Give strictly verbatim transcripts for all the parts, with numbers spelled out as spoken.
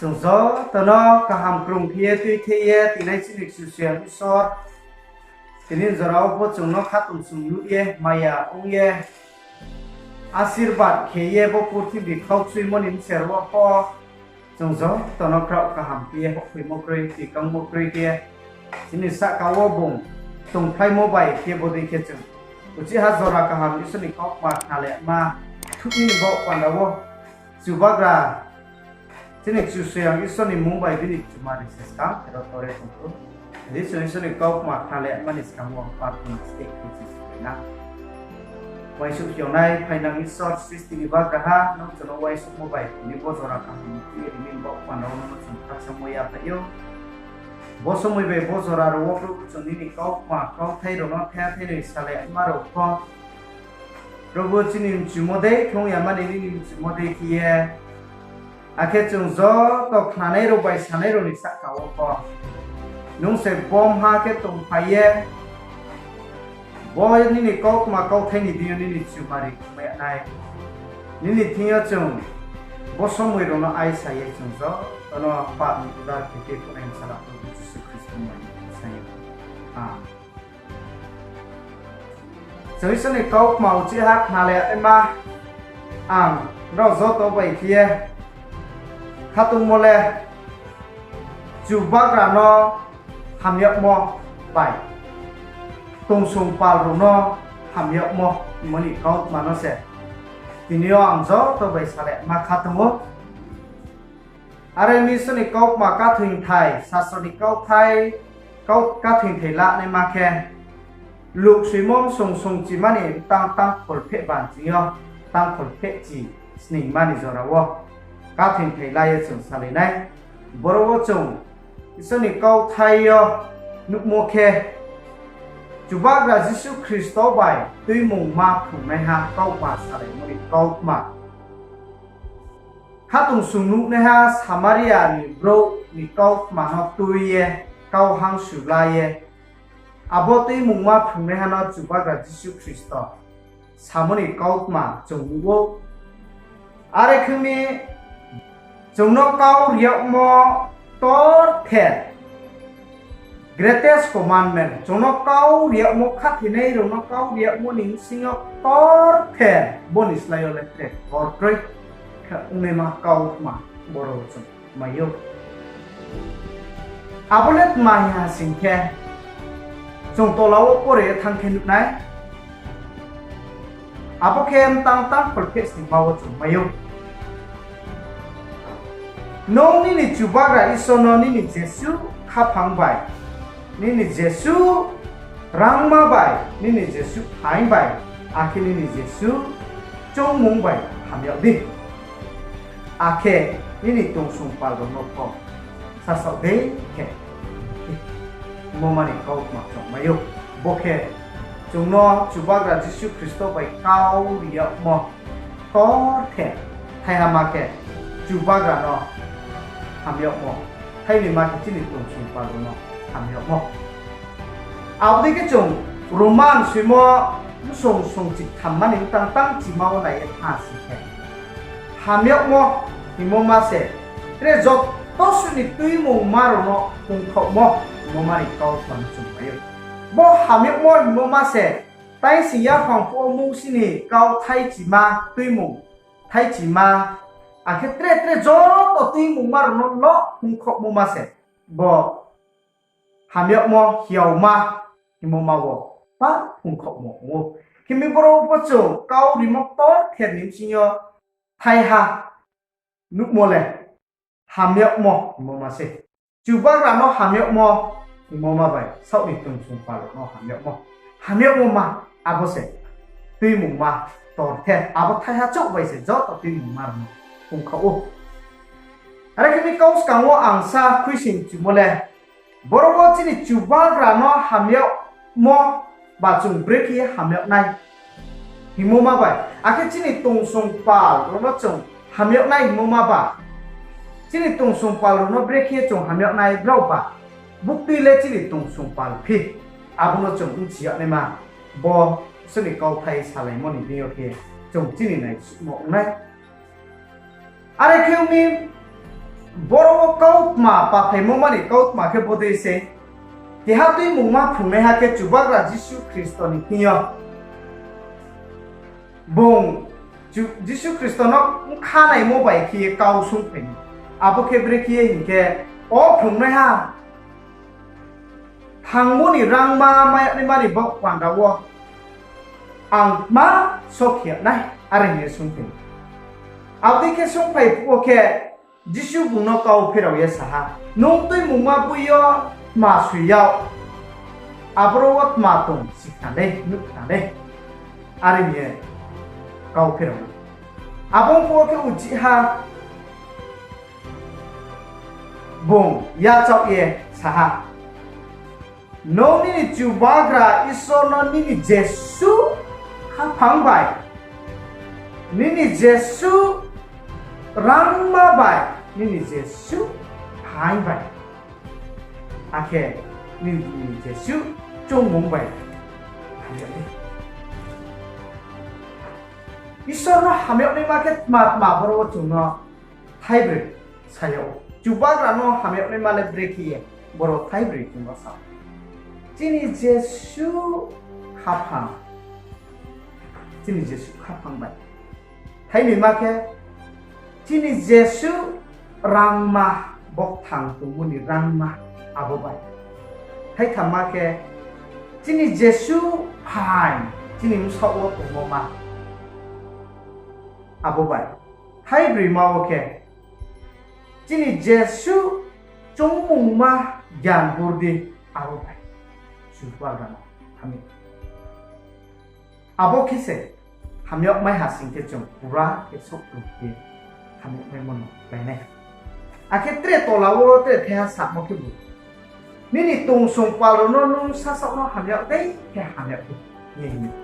Chung joto no kaham krung khe ye tuithei ye tinai chini Kchusoyang Isor, tini jora wo pho chung no khatungsung nuh ye, maya ong ye, asirbad khe ye bo purthimbi khauchuimo ni bsero wo pho chung joto no kraoh kaham khe ye houhkhoimo kroi, tikangmo kroi khe, chini sahka wo bung tongphlaimo bai khe bodei khe chung uchih ha jora kaham Isor ni kautma khnalaima thuh ni baoh panda wo Chubagra chini Kchusoyang Isor ni mmung bai bini chumari se skang khe ro tore tong thou. Di chung Isor ni kautma khnalaima ni skang wo prarthona state khe chung si na. Uaingsouh yongnai phainang Isor sristi ni bagraha, nung chung no uaingsouhmo bai tini bo jora kaham ni khe riming baoh panda wo nung no chung khakchangmo yaphai ou. Bo somoi bai bo jora rao wo Probhu chung nini kautma kauthai rao no thaiha thainoi salaima rao pho, Probhu chini mchumo dei khe ong ya mani nini mchumo dei khe ye, akhe chung joto khnanai rao bai sanai rao ni sahka wo pho nung se bomha khe tongphai ye, bo nini kautma kauthai ni deing yo nini chumari khumai nai. Nini thing yo chung bo somoi rao no aisa ye chung joto no pap ni udar khe khe khonai bsala Probhu Jisu Khristo ni mmung bai sa ye. Amen. Chung Isor ni kautma uchih ha khnalaima, ang nrao joto bai khe ye khatungmo le Chubagra no hamyagmo bai tongsong pal rao no hamyagmo hingmo ni kautma no se tini yo ang joto bai salaima khatung ou. Are Isor ni kautma kathoingthai, sasro ni kauthai, kau-, kathoingthai lanaima khe, Luk soimo bsong songchima ni tang tang kholpheh banching yo, tang kholpheh chi sningma ni jora wo kathoingthai la ye chung salai nai. Boro wo chung Isor ni kauthai yo nuhmo khe, Chubagra Jisu Khristo bai tuimungma phrungnaiha kautma salaimo ni kautma. Khatungsung nuhnaiha Samaria ni brouh ni kautma no tui ye, kau hangsu la ye, abo tuimungma phrungnaiha no Chubagra Jisu Khristo samo ni kautma chung nuh ou. Are khe mi chung no kau riyagmo ktorther, greatest commandment, chung no kau riyagmo, khathoinai rao no kau riyagmo ni bsing yo ktorther, bo ni slái yo le tre ktorkroi khe ongnaima kautma boro chung mai ou. Abo le tma hing ha sing khe, chung tola wo pore thanng khe nuh nai. Abo khe mtang tang kholpheh sningma wo chung mai ou. Nung nini Chubagra Isor no nini jesuh khaphang bai, nini jesuh rangma bai, nini jesuh phaing bai, akhe nini jesuh choungmung bai hamyag di. Akhe nini tongsong pal rao no pho sasaoh dei khe hingmo ma ni kautma chung mai ou. Bo khe chung no Chubagra Jisu Khristo bai kau riyagmo ktorther, thaiha ma khe Chubagra no hamyagmo, thainoi ma khe chini tongsong pal rao no hamyagmo. Abo dei khe chung Roman soimo bsong songchiktham ma ni mtang tang chima wo nai ye thanng sing khe, hamyagmo hingmo ma se tre joto suh ni tuimungma rao no hungkhaohmo hingmo ma ni kautma no chung mai ou. Bo hamyagmo hingmo ma se, taising yaphang phuh wo Mousi ni kau thaichima, tuimung thaichima, akhe tre tre joto tuimungma rao no lo hungkhaohmo ma se, bo hamyagmo hiaoma hingmo ma wo pa hungkhaohmo ong ou. Khe mi boro pho chung kau rimo ktorther ni bsing yo thaiha nuhmo le hamyagmo hingmo ma se. Chubagra no hamyagmo hingmo ma bai saoh ni tongsong pal rao no hamyagmo. Hamyagmo ma abo se tuimungma ktorther, abo thaiha chouh bai se joto tuimungma rao no hungkhaoh ou. Are khe mi kau skang wo ang sa khuisoing chumo le, boro wo chini Chubagra no hamyagmo ba chung brekhe ye hamyag nai hingmo ma bai, akhe chini tongsong pal rao no chung hamyag nai hingmo ma ba, chini tongsong pal rao no brekhe ye chung hamyag nai brao ba, buktui le chini tongsong pal phi, abo no chung bchi yag naima, bo Isor ni kauthai salaimo ni deing yo khe chung chini naisuhmo ong nai. Are khe ong mi, Boro wo kautma, paphaimo mani kautma khe bodei se. Keha tuimungma phrungnaiha khe Chubagra Jisu Khristo ni thing yo bung Ju-, Jisu Khristo no bkha naimo bai khe ye kau sungphai mi. Abo khe brekhe ye hing khe, O phrungnaiha, thangmo ni rangma mai yag naima ni baoh panda wo ang tma só khe yag nai, are hing ye sungphai mi. Abo dei khe sungphai phuh wo khe, Jisu bung no kau pherao ye sa ha, Nung tuimungma boi yo tma soi yag, aboro wo tma tong si khna le, nuh khna le, are hing ye kau pherao. Abo ong phuh wo khe uchih ha, bung yachaoh ye sa ha, Nung nini Chubagra Isor no nini jesuh khaphang bai, nini jesuh rangma bai, nini jesuh phaing bai, akhe nini jesuh choungmung bai hamyag di. Isor no hamyag naima khe tma tma boro wo chung no thaibroi sa yag ou. Chubagra no hamyag naima le brekhe ye boro thaibroi chung no sa ou. Chini jesuh khaphang, chini jesuh khaphang bai. Thainoima khe, chini jesuh rangma, bo kthang tongmo ni rangma, abo bai. Thaithamma khe, chini jesuh phaing, chini bsaoh wo tongmo ma, abo bai. Thaibroima wo khe, chini jesuh choungmungma, gyan burdi, abo bai. Chubagra no hamyag. Abo khe se hamyagmai ha sing khe chung pura khe souh tong khe hamyagmaimo no kláinai. Akhe tre tola wo tre thaiha samo khebu, Nini tongsong pal rao no nung sasaoh no hamyag dei khe hamyag di, hing ye hing ou.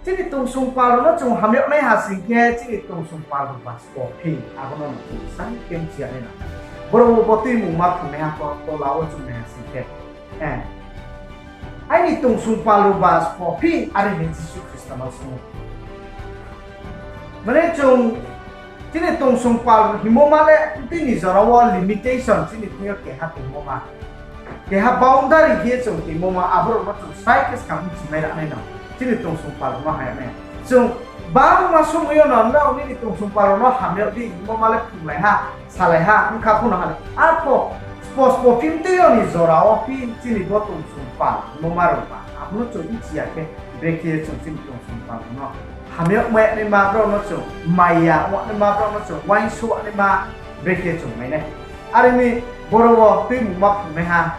Chini tongsong pal rao no chung hamyag nai ha sing khe, chini tongsong pal rao ba sbo phi, abo no no chung sa khe mchi ya nai na. Boro wo bo tuimungma phrungnaiha pho tola wo chung nai ha sing khe, Aini tongsong pal rao ba sbo phi, are hing ye Jisu Khristo no swunng ou. Mane chung chini tongsong pal hingmo ma le tini jora wo limitation chini thing yo keha tongmo ma. Keha boundary khe ye chung tongmo ma, abo rao no chung srai khe skang mchimai ra nai no. Chini tongsong pal rao no hamyag nai. Chung bangma somoi yo no nrao nini tongsong pal rao no hamyag di hingmo ma le phrunglai ha, salai ha, bkha pho no ha le. Arpho sbo sbo phi mtui yo ni jora wo phi chini bo tongsong pal hingmo ma rao ba, abo no chung mchi ya khe, brekhe ye chung chini tongsong pal rao no hamyag mai ya naima brao no chung, maya ong naima brao no chung, uaingsouh naima brekhe chung mai nai. Are mi boro wo tuimungma phrungnaiha,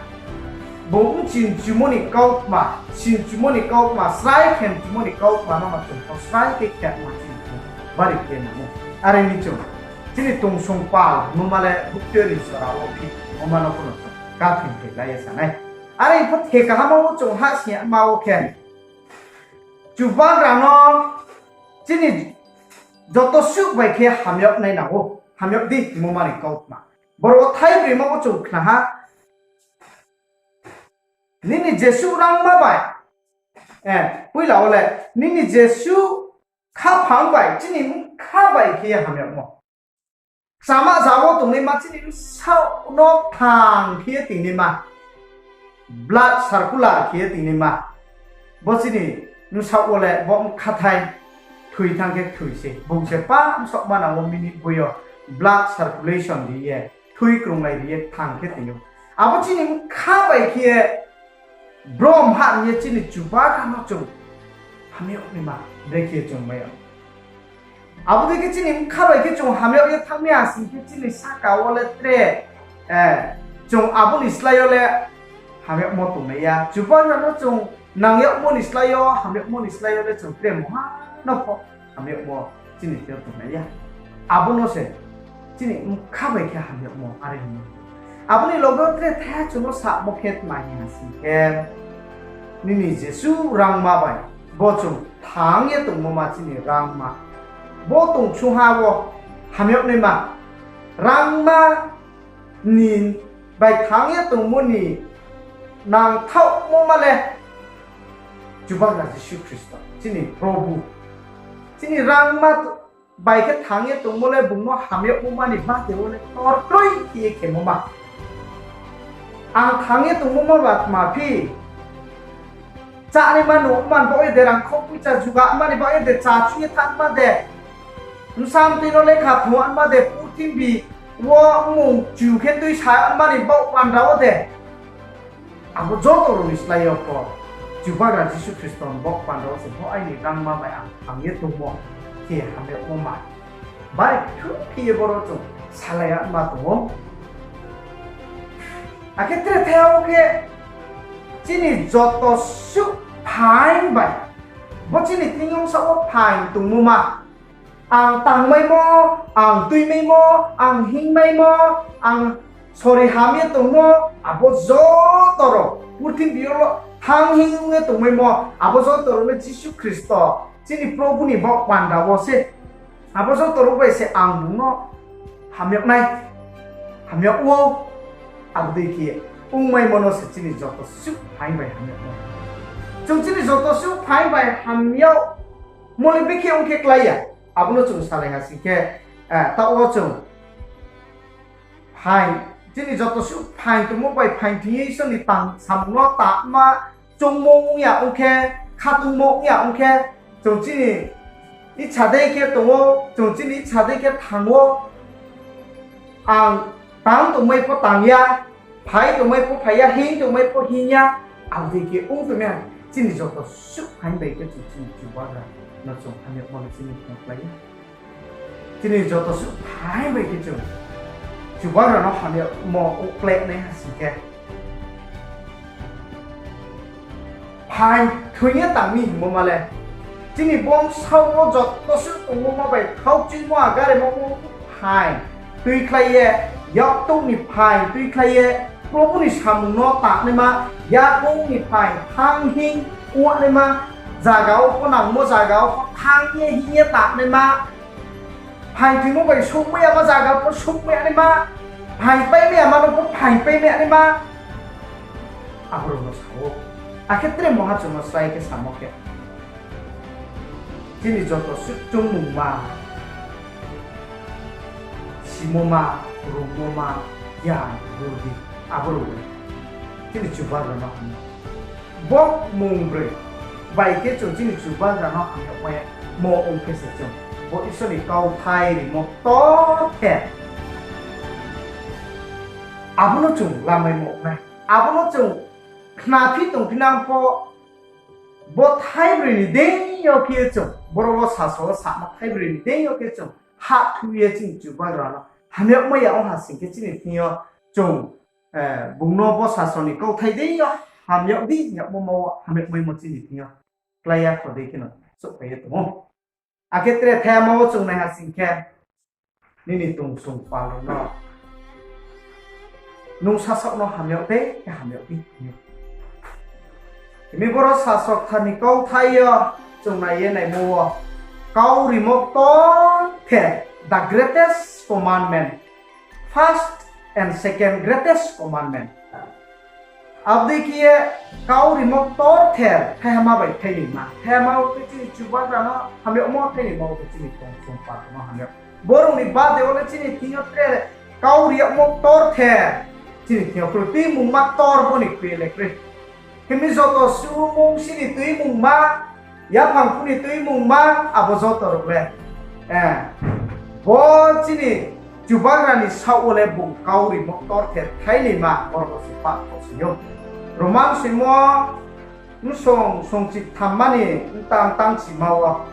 bung mchi mchumo ni kautma, si mchumo ni kautma, srai khe mchumo ni kautma no ma chung pho srai khe khe ma chini chung bari khe nang ou. Are mi chung chini tongsong pal hingmo ma le buktui ni jora wo phi, hingmo ma no pho no chung kathing khe lai ye sa nai. Are pho the kaham wo chung hahsing ya ma wo khe, Chubagra no chini joto suh bai khe hamyag nai nang ou, hamyag di hingmo ma ni kautma. Boro wo thaibroima wo chung khna ha, nini jesuh rangma bai, poila wo le, nini jesuh khaphang bai, chini bkha bai khe ye hamyagmo. Kchama za wo tongnaima chini bsaoh no kthang khe ye tongnaima, blood circular khe ye tongnaima. Bo chini bsaoh wo le bo bkhathai thoi thanng khe thoi se. Bung se pa bsaoh manang wo minute boi yo blood circulation ri ye, thoi krunglai ri ye kthang khe tong ou. Abo chini bkha bai khe ye brom ha hing ye chini Chubagra no chung hamyag naima, brekhe chung mai ya. Abo dei khe chini bkha bai khe chung hamyag ye thanng mi ha sing khe chini sahka wo le tre, chung abo ni slái yo le hamyagmo tongnai ya. Chubagra no chung nang yagmo ni slái yo, hamyagmo ni slái yo le chung tre mungha no pho hamyagmo chini thing yo tongnai ya. Abo no se chini bkha bai khe hamyagmo are hing ou. Abo ni loge wo tre thaiha chung no samo khe tma hing ha sing khe, nini jesuh rangma bai, bo chung thanng ye tongmo ma chini rangma. Bo tong ksungha wo hamyag naima, rangma ni bai thanng ye tongmo ni nangthaohmo ma le Chubagra Jisu Khristo, chini Probhu, chini rangma, bai khe thanng ye tongmo le bung no hamyagmo ma ni bade wo le tor kroi khe ye khemo ma. Ang thanng ye tongmo ma ba tma phi? Chánaima nung man baoh ye de, rang kho poicha juga man ni baoh ye de, chá chu ye thanng ma de, bsa mtoi no lekha thung ma de, purthimbi wo mmung chu khe tuisa man ni baoh panda wo de. Abo joto rao ni slái yo pho Chubagra Jisu Khristo ni baoh panda wo se bo aini rangma bai ang thanng ye tongmo khe hamyagmo ma. Bari kthum khe ye boro chung salai ya ma tong ou. Akhe tre thaiha wo khe chini joto suh phaing bai, bo chini thing yo bsaoh wo phaing tongmo ma. Ang tangmaimo, ang tuimaimo, ang hingmaimo, ang sori ham ye tongmo, abo joto rao, purthimbi yo thanng hing ong ye tongmaimo, abo joto rao le Jisu Khristo, chini Probhu ni baoh panda wo se. Abo joto rao bai se ang bung no hamyag nai, hamyag ou, abo dei khe ongmaimo no se chini joto suh phaing bai hamyagmo. Chung chini joto suh phaing bai hamyagmo le bekhe ong khe klái ya. Abo no chung salai ha sing khe, taoh wo chung phaing, chini joto suh phaing tongmo bai phaing thing ye Isor ni tang samung no tangma choungmo ong ya ong khe, khatungmo ong ya ong khe, chung chini icha dei khe tong ou, chung chini icha dei khe thanng ou, ang tang tongmai pho tang ya, phai tongmai pho phai ya, hing tongmai pho hing ya, abo dei khe ong tongmai ha. Chini joto suh phaing bai khe chung chini Chubagra no chung hamyagmo le chini thing yo klái ya. Chini joto suh phaing bai khe chung Chubagra no hamyagmo ong klái nai ha sing khe, phaing thoi ye tang mi hingmo ma le, chini bongsa wo joto suh tongmo ma bai khaukchuimo, agaremo, phaing tuikhlai ye, yaktouh ni phaing tuikhlai ye, Probhu ni samung no tangnaima, yakoung ni phaing, thanng hing ongnaima, zaga wo pho nangmo zaga wo pho thanng ye hing ye tangnaima, phaing thoimo bai souhmai yama zaga pho souhmai yanaima, phaing paimai yama no pho phaing paimai yanaima, abo rao no sa ou. Akhe tre mungha chung no slái khe samo khe, chini joto suh choungmungma, simoma, rungmoma, giyan, burdi, abo rao le chini Chubagra no hamya. Bo mungbroi bai khe chung chini Chubagra no hamyagmaimo ong khe se chung bo Isor ni kauthai rimo ktorther, abo no chung lamaimo ong nai. Abo no chung khnaphi tongphi nang pho, bo thaibroi ni deing yo khe chung, boro wo sasro wo samo thaibroi ni deing yo khe chung hahthoi ye chini Chubagra no hamyagmai ya ong ha sing khe chini thing yo chung, bung no bo sasro ni kauthai deing yo hamyag di, hamyagmo ma wo hamyagmaimo chini thing yo klái ya kho dei khe no souhphai ye tong ou. Akhe tre thaiha ma wo chung nai ha sing khe, nini tongsong pal rao no nung sasaoh no hamyag dei khe hamyag di hing ou. Tini boro sasro kthar ni kauthai yo chung nai ye naimo wo, kau rimo ktorther, the greatest commandment, first and second greatest commandment. Abo dei khe ye kau rimo ktorther, thaihama bai thainima. Thaihama wo khe chini Chubagra no hamyagmo, thainima wo khe chini tongsong pal rao no hamyag. Boro ni bade wo le chini thing yo tre kau riyagmo ktorther, chini thing yo kroi, tuimungma ktor bo ni kri le kroi. Khe mi joto suhmung si ni tuimungma, yaphang phu ni tuimungma, abo joto rao le, bo chini Chubagra ni saoh wo le bung kau rimo ktorther thainima, boro bo se pah kho si ou. Roman soimo bsong songchik thamma ni mtang tangchima wo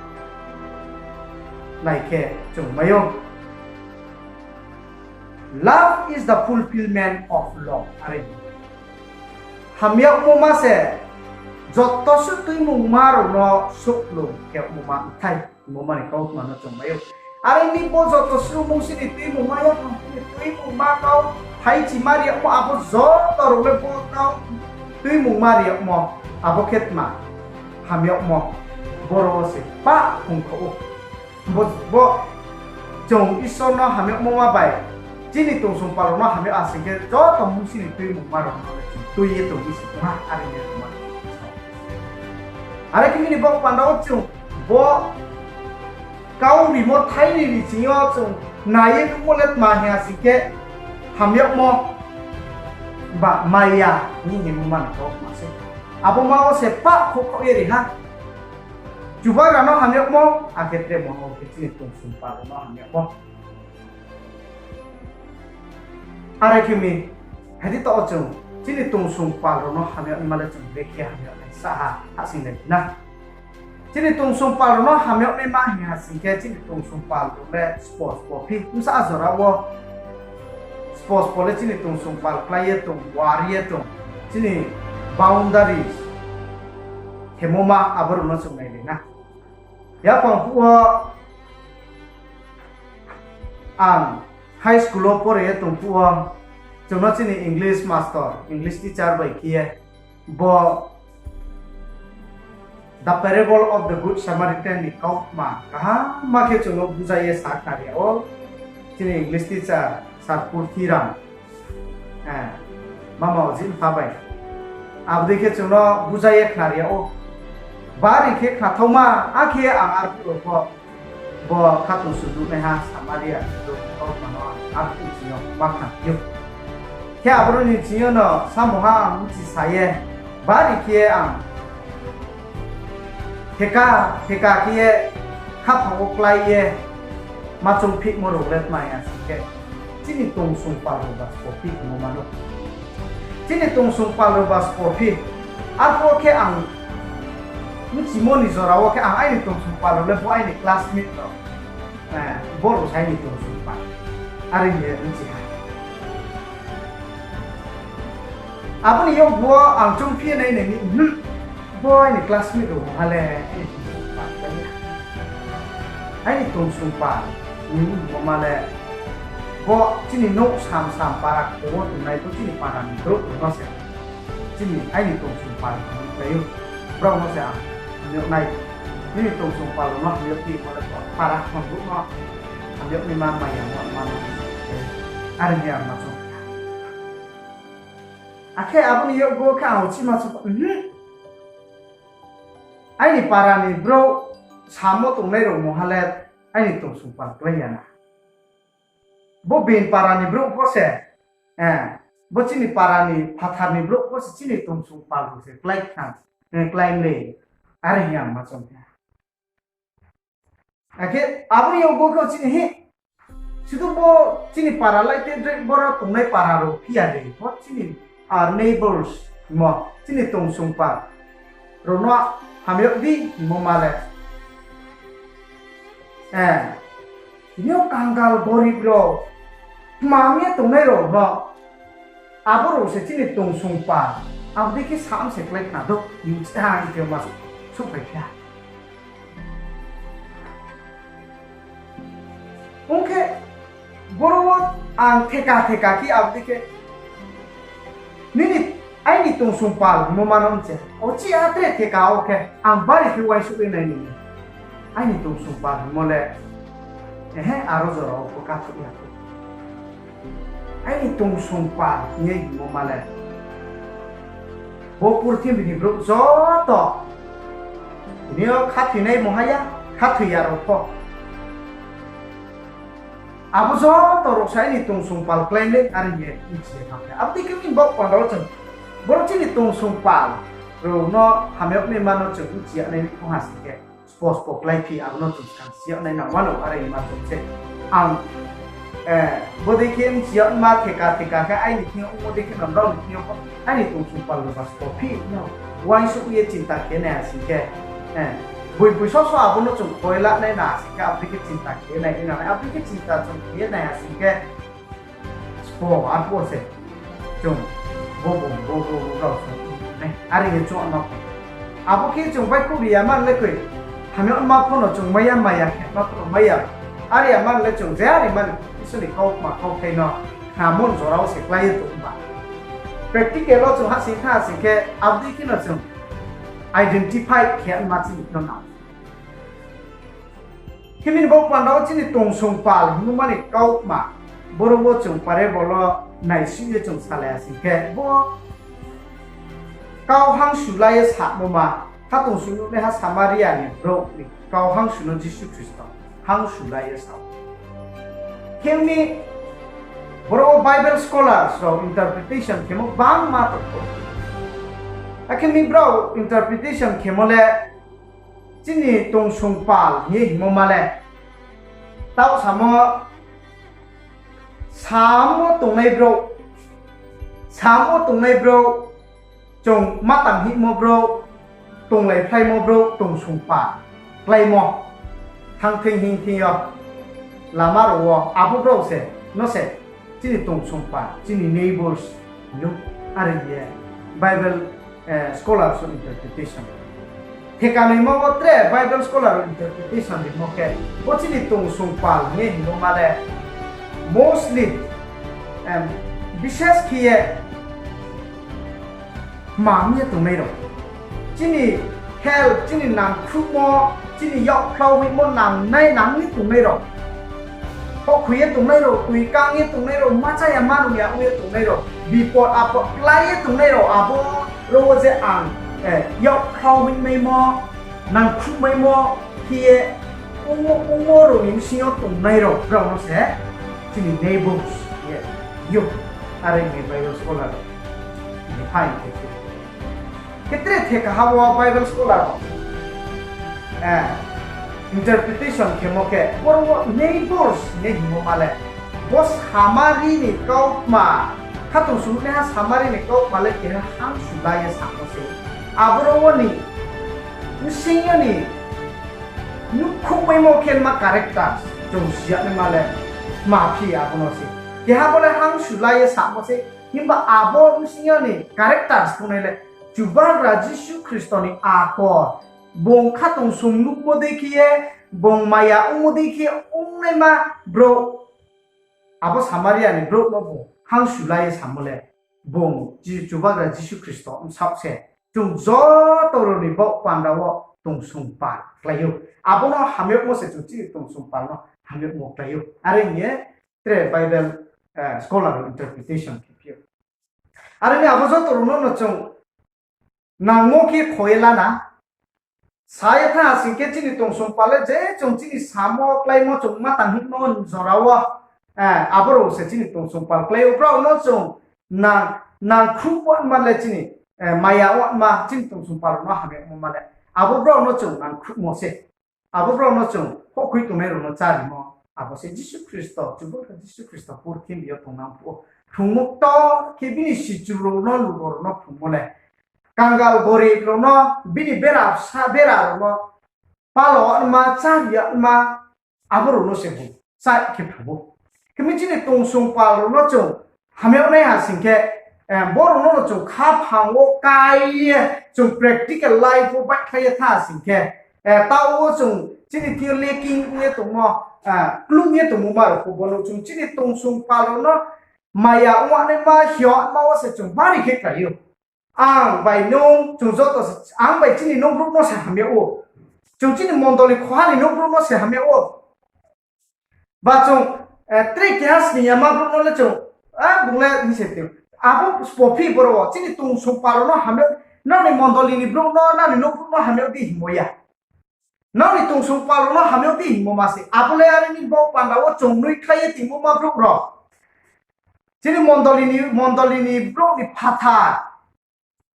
nai khe chung mai ou. Love is the fulfillment of law. Are hamyagmo ma se joto suh tuimungma rao no souhplung khe yagmo ma bthai hingmo ma ni kautma no chung mai ou. Are mi bo joto suhmung si ni tuimungma, yaphang phu ni tuimungma, kau phaichima riyagmo, abo joto rao le bo kau tuimungma riyagmo, abo khe tma? Hamyagmo. Boro wo se pah ongkho ou. Bo, bo chung Isor no hamyagmo ma bai chini tongsong pal rao no hamyag asing khe joto mung si ni tuimungma rao no le chung tui ye tong mi se ong ha, are ni ma. Are khe nini bo panda wo chung bo Kau rimo thaini ni sing yo chung nai ye nuhmo le tma hing ha sing khe, hamyagmo ba maya hing hingmo mani kau ma se. Abo ma wo se pah khouhkhaoh ye ri ha. Chubagra no hamyagmo, akhe tre mo no khe chini tongsong pal rao no hamyagmo. Are khe mi, hadi taoh wo chung chini tongsong pal rao no hamyag naima le chung brekhe hamyag nai sa ha, hahsoing nai na. Chini tongsong pal rao no hamyag naima hing ha sing khe chini tongsong pal rao le spo spo phi, bsa jora wo spo spo le chini tongsong pal klái ye tong, war ye tong, chini boundary khemo ma abo rao no chung nai le na. Yaphang phuh wo ang high school wo pore ye tong phuh wo, chung no chini English master, English teacher bai khe ye, bo The Parable of the Good Samaritan ni kautma kaham ma khe chung no bujai ye sa khna ri yag ou. Chini English teacher Sir Purthiram, mama Ojit Mpha bai. Abo dei khe chung no bujai ye khna ri yag ou. Bari khe khnathaoma, akhe ang arphuh rao pho bo khatungsung nuhnaiha Samaria ni brouh ni kautma no ang arphuh chini yo ma khnaphi ou. Khe aboro ni chini yo no samungha ang bchi sa ye, bari khe ang theka theka khe ye khaphang wo klái ye ma choungphimo rao le tma hing ha sing khe, chini tongsong pal rao ba spo phi hingmo ma no. Chini tongsong pal rao ba spo phi. Arphuh khe ang bchimo ni jora wo khe ang aini tongsong pal rao le bo aini classmate rao. Bo rao se aini tongsong pal. Are hing ye bchi ha. Abo ni yakgu wo ang choungphi ye nai nai ni, bo aini classmate rao ha le, aini tongsong pal, bo ma le, bo chini nouh sam sam para kho wo tongnai, bo chini para ni brouh rao no se, chini aini tongsong pal hing ye klái ou. Brao no se ang hamyag nai, nini tongsong pal rao no hamyag phi, bo le para khon brouh no hamyag naima maya mo ma no. Are hing ye ang ma choung. Akhe abo ni yakgu wo khe ang uchih ma choung, aini para ni brouh samo tongnai rao mo ha le aini tongsong pal klái ya na. Bo being para ni brouh pho se, bo chini para ni phathar ni brouh pho se chini tongsong pal rao se klái khna, klái le, are hing ye ang ma choung khe. Akhe abo ni yakgu khe chini hi, sudu bo chini para lai te drei boro tongnai para rao phi ya de, bo chini neighbors mo, chini tongsong pal rao no hamyag di hingmo ma le. Tini yo kangal gorib rao, tma ong ye tongnai rao no, abo rao se chini tongsong pal, abo dei khe sam se klái khna do, ha, hing khe ma souhphai kha. Ong khe, boro wo ang theka theka khe abo dei khe, nini, aini tongsong pal hingmo ma no mche. Uchih a tre theka wo khe, ang bari khe uaingsouh ye nai ni. Aini tongsong pal hingmo le, ehe, aro jora wo pho kathouh ya kho. Aini tongsong pal hing ye hingmo ma le, bo purthimbi ni brouh joto, tini yo khathoinai mo ha ya, khathoi ya rao pho. Abo joto rao se aini tongsong pal klái le, are hing ye bchi ye thanng khe. Abo dei khe bini baoh panda wo chung, boro chini tongsong pal rao no hamyag naima no chung bchi ya nai ni ong ha sing khe, spo spo kláiphi, abo no chung skang si yag nai nang mano, are hingma chung se. Ang, bodei khe bchi yagma theka theka khe aini thing yo ongmo dei khe no brao ni thing yo pho, aini tongsong pal rao ba spo phi no, uaingsouh ye chinta khe nai ha sing khe, boi boi soso abo no chung khoi la nai na ha sing khe, abo dei khe chinta khe nai nai, abo dei khe chinta chung khe nai ha sing khe, spo arphuh se chung bo bung bo bo bo brao chung nai, are ye chung no. Abo khe chung baihkhouh ri ya man le koi, hamyagma pho no chung mai ya, maya khe ma pho no mai ya. Are ya man le chung je are man Isor ni kautma kauthai no khnamo ni jora wo se klái ye tong ba. Practical wo chung hahsoing thanng ha sing khe, abo dei khe no chung identify khe ma chini no nang. Khe bini baoh panda wo chini tongsong pal hingmo ma ni kautma, boro wo chung parable wo naisuh ye chung salai ha sing khe, bo kau hangsu la ye samo ma, khatungsung nuhnaiha Samaria ni brouh ni kau hangsu no Jisu Khristo hangsu la ye sa ou. Khe mi boro wo Bible scholars rao interpretation khemo bangma tong ou. Akhe mi brao interpretation khemo le chini tongsong pal hing ye hingmo ma le, taoh samo, samo tongnai brouh, samo tongnai brouh, chung ma tang hingmo brouh, tonglaiphlaimo brouh, tongsong pal kláimo, thang thing hing thing yo, lama rao wo abo brao se, no se, chini tongsong pal, chini neighbors, hing ou, are ye Bible scholars rao interpretation. Theka noimo wo tre Bible scholar rao interpretation rimo khe, bo chini tongsong pal hing ye hingmo ma le, mostly, bises khe ye, kmang ye tongnai rao, chini help, chini nangkhruhmo, chini yakphlau hoihmo nangnai nang ye tongnai rao, houhkhoi ye tongnai rao, toi kang ye tongnai rao, ma chá ya ma nung ya ong ye tongnai rao, bipot apot klái ye tongnai rao, abo rao wo je ang yakphlau hoihmaimo, nangkhruhmaimo khe ye ongmo, ongmo rao ni bsing yo tongnai rao, brao no se chini neighbors ye yo, are ni Bible scholar rao ni phaing khe khe. Khe tre theka ha wo Bible scholar rao interpretation khemo khe, boro wo neighbors hing ye hingmo ma le, bo Samari ni kautma, khatungsung naiha Samari ni kautma le keha hangsu la ye samo se. Aboro wo ni bsing yo ni nuhkhouhmaimo khe ma characters chung si ya naima le, ma phi abo no se. Keha bo le hangsu la ye samo se, himba abo bsing yo ni characters tongnai le, Chubagra Jisu Khristo ni akol, bung khatungsung nuhmo dei khe ye, bung maya ongmo dei khe ongnaima brouh, abo Samaria ni brouh no bung hangsu la ye samo le, bung Ji-, Chubagra Jisu Khristo bsaoh se. Chung joto rao ni baoh panda wo tongsong pal klái ou. Abo no hamyagmo se chung chini tongsong pal no hamyagmo klái ou. Are hing ye tre Bible scholar rao interpretation khe phi ou. Are ni abo joto rao no no chung nangmo khe kho ye la na. Sa ye thanng ha sing khe chini tongsong pal le je chung chini samo kláimo chung ma tang hingmo jora wo, abo rao se chini tongsong pal klái ou. Brao no chung nang, nangkhruh wanma le chini, maya wanma chini tongsong pal rao no hamyagmo ma le, abo brao no chung nangkhruhmo se. Abo brao no chung houhkhoi tongnai rao no chárimo. Abo se Jisu Khristo, Chubagra Jisu Khristo purthimbi yo tongnang phuh wo phrungmo ktor khe bini sichu rao no, lugo rao no phrungmo le, kangal gorib rao no, bini bera bsa bera rao no palo wanma, chári yanma, abo rao no se bung chá khe phrung ou. Khe mi chini tongsong pal rao no chung hamyag nai ha sing khe, boro no no chung khaphang wo kái ye chung practical life wo baihkhlai ye thanng ha sing khe, taoh wo chung chini thing yo lacking ong ye tongmo, klum ye tongmo ma rao pho bo no chung chini tongsong pal rao no maya ong naima, hiyo ma wo se chung bari khe klái ou. Ang bai nung, chung joto se, ang bai chini nouhbrouh no se hamyag ou. Chung chini mondoli khoha ni nouhbrouh no se hamyag ou. Ba chung, tre keha sning yama brouh no le chung, bung le hing se tong. Abo sbo phi boro wo, chini tongsong pal rao no hamyag, nrao ni mondoli ni brouh no, nrao ni nouhbrouh no hamyag di hingmo ya. Nrao ni tongsong pal rao no hamyag di hingmo ma se. Abo le are ni baoh panda wo chung noi khlai ye tingmo ma brouh rao. Chini mondoli ni, mondoli ni brouh ni phathar.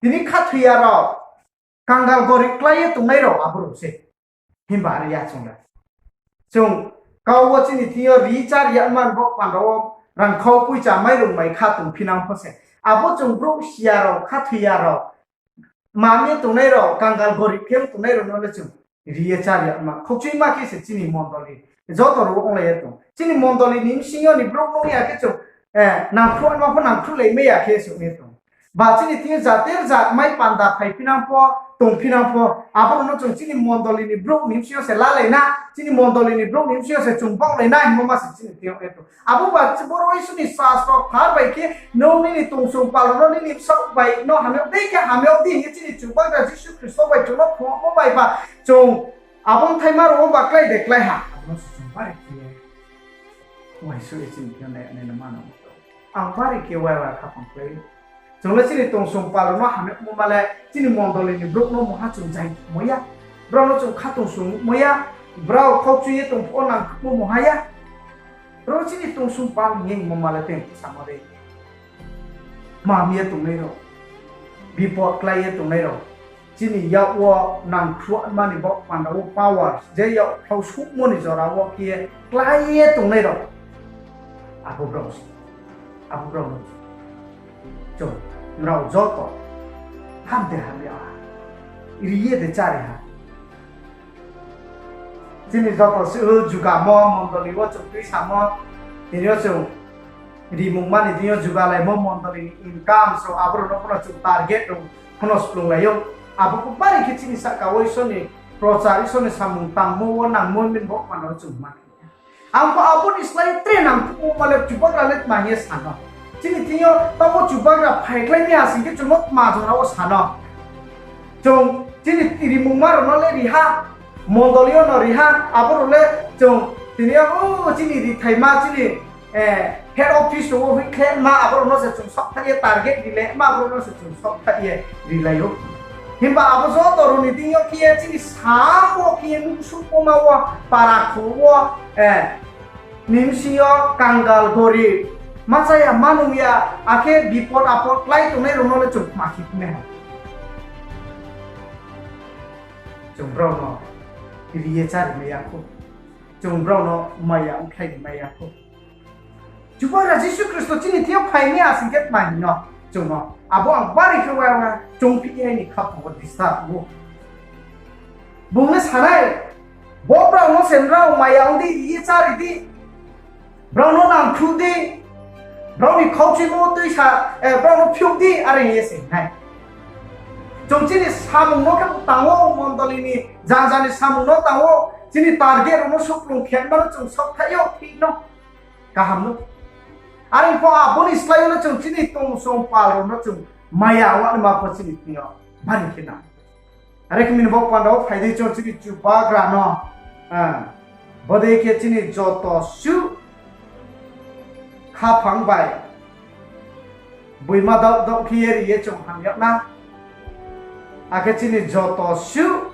Tini khathoi ya rao, kangal gorib klái ye tongnai rao abo rao se. Himba are ya chung le. Chung kau wo chini thing yo ri chári yanma ni baoh panda wo rangkhau poicha mairung mai kha tongphinang pho se. Abo chung brouh si ya rao, khathoi ya rao, mami ye tongnai rao, kangal gorib khe tongnai rao no le chung ri ye chári yanma. Khokchuima khe se chini mondoli joto rao onglai ye tong. Chini mondoli ni bsing yo ni brouh no ya khe chung, nangkhruh ma pho nangkhruhlai mai ya khe se ong ye tong. Ba chini thing yo jater jat mai panda phaiphinang pho, tongphinang pho, abo rao no chung chini mondoli ni brouh ni bsing yo se lalai na, chini mondoli ni brouh ni bsing yo se chung baohlai na hingmo ma se chini thing yo ong ye tong. Abo ba boro Isor ni sastro thar bai khe, nung nini tongsong pal rao no nini bsaoh bai no hamyag dei khe hamyag di hing ye chini Chubagra Jisu Khristo bai chung no phrungmo bai ba chung abo bthaima rao wo ba klái de klái ha. Abo no se chung bari khe uaingsouh ye chini thing yo nai, nai no ma no. Ang bari khe uaiba khaphang klái ou. Chung le chini tongsong pal rao no hamyagmo ma le chini mondoli ni brouh no mungha chung jai mo ya. Brao no chung khatungsung mo ya. brao khaukchu ye tong phuh wo nangkhruhmo mungha ya. Ro chini tongsong pal hing ye hingmo ma le tei samo dei. Mam ye tongnai rao, bipot klái ye tongnai rao, chini yak wo nangkhruhma ni baoh panda wo power, je yak khlausuhmo ni jora wo khe ye klái ye tongnai rao, abo brao se, abo brao no chung, nrao joto ham de ham ya ha, ri ye de chári ha. Chini joto suh jugamo mondoli wo chung tuisamo, tini yo chung rimungma ni deing yo jugalaimo mondoli ni income rao, abo rao no pho no chung target rao pho no splunglai ou. Abo pho bari khe chini sahka wo Isor ni prochar, Isor ni samung tangmo wo nangmo ni baoh panda wo chung ma khe. Ang pho abo ni slái tre nangkhruhmo ma le Chubagra le tma hing ye sa no. Chini thing yo taoh wo Chubagra phaikhlai mi ha sing khe chung no tma jora wo sa no. Chung chini rimungma rao no le ri ha, mondoli yo no ri ha, abo rao le chung tini yo, o, chini rithaima, chini head office rao wo hoihkhlema, abo rao no se chung saohthaih ye target ri le ma, abo rao no se chung saohthaih ye rilai ou. Himba abo joto rao ni deing yo khe ye chini samo khe ye nuhsuhmo ma wo, para kho wo, ni bsing yo kangal gorib, ma chaya ma nung ya, akhe bipot apot klái tongnai rao no le chung tma khe khnai ha. Chung brao no ri ye chári mai ya khou. Chung brao no maya ongkhlai ri mai ya khou. Chubagra Jisu Khristo chini thing yo phai mi ha sing khe tma hing no chung no abo ang bari khe wa wa choungphi ye ni khaphang wo disturb ou. Bung le sa nai, bo brao no se nrao maya ong di, ri ye chári di. Brao no nangkhruh di, brao ni khaukchuimo tuisa, brao no phiouh di, are hing ye se nai. Chung chini samung no khe tang ou, mondoli ni janja ni samung no tang ou, chini target rao no suhplung khe ma no chung saohthaih yo thik no, kaham no. Are pho abo ni slái yo no chung chini tongsong pal rao no chung maya ong naima pho chini thing yo bari khe nang. Are khe bini baoh panda wo phai di chung chini Chubagra no, bodei khe chini joto suh khaphang bai boima daoh daoh khe ye ri ye chung ham yag na. Akhe chini joto suh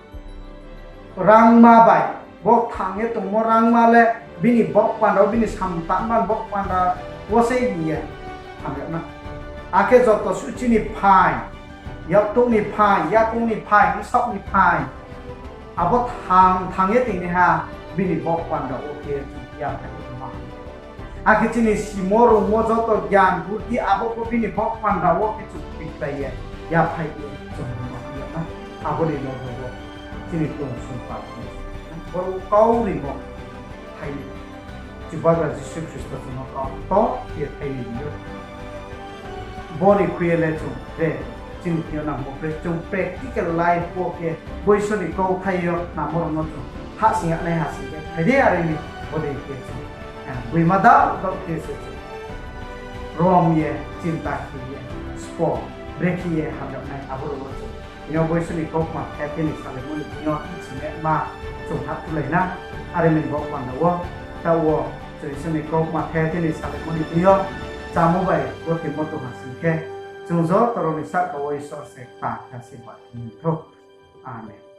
rangma bai, bo thang ye tongmo rangma le bini baoh panda wo, bini samung tangma ni baoh panda wo se ri ye ham yag na. Akhe joto suh chini phaing, yaktouh ni phaing, yakoung ni phaing, bsaoh ni phaing, abo thang thang ye tongnaiha bini baoh panda wo khe yaphaih ye tongma. Akhe chini simo rungmo joto gyan buddi abo pho bini baoh panda wo khe chung tikhlai ye, yaphaih ye chung rungma hamya na. Abo ni loge wo chini tongsong pal, boro kau rimo thai ni, Chubagra Jisu Khristo chung no kau to ye thai ni yo. Bo ni khui ye le chung tre, chini thing yo nangmo pre, chung practical life wo khe bo Isor ni kauthai yo nangmo rao no chung hahsoing ya nai ha sing khe, phai di are ni bodei khe chung, boima daoh daoh khe se chung rom ye, chinta khe ye, spo, brekhe ye hamyag nai abo rao no chung. Tini yo bo Isor ni kautma the the ni salaimo ni thing yo, chini ma chung hahthulai na, are ni baoh panda wo, taoh wo, chung Isor ni kautma the the ni salaimo ni thing yo, chámo bai gotimo tong ha sing khe, chung joto rao ni sahka wo Isor se kta khe asirbad ri thou. Amen.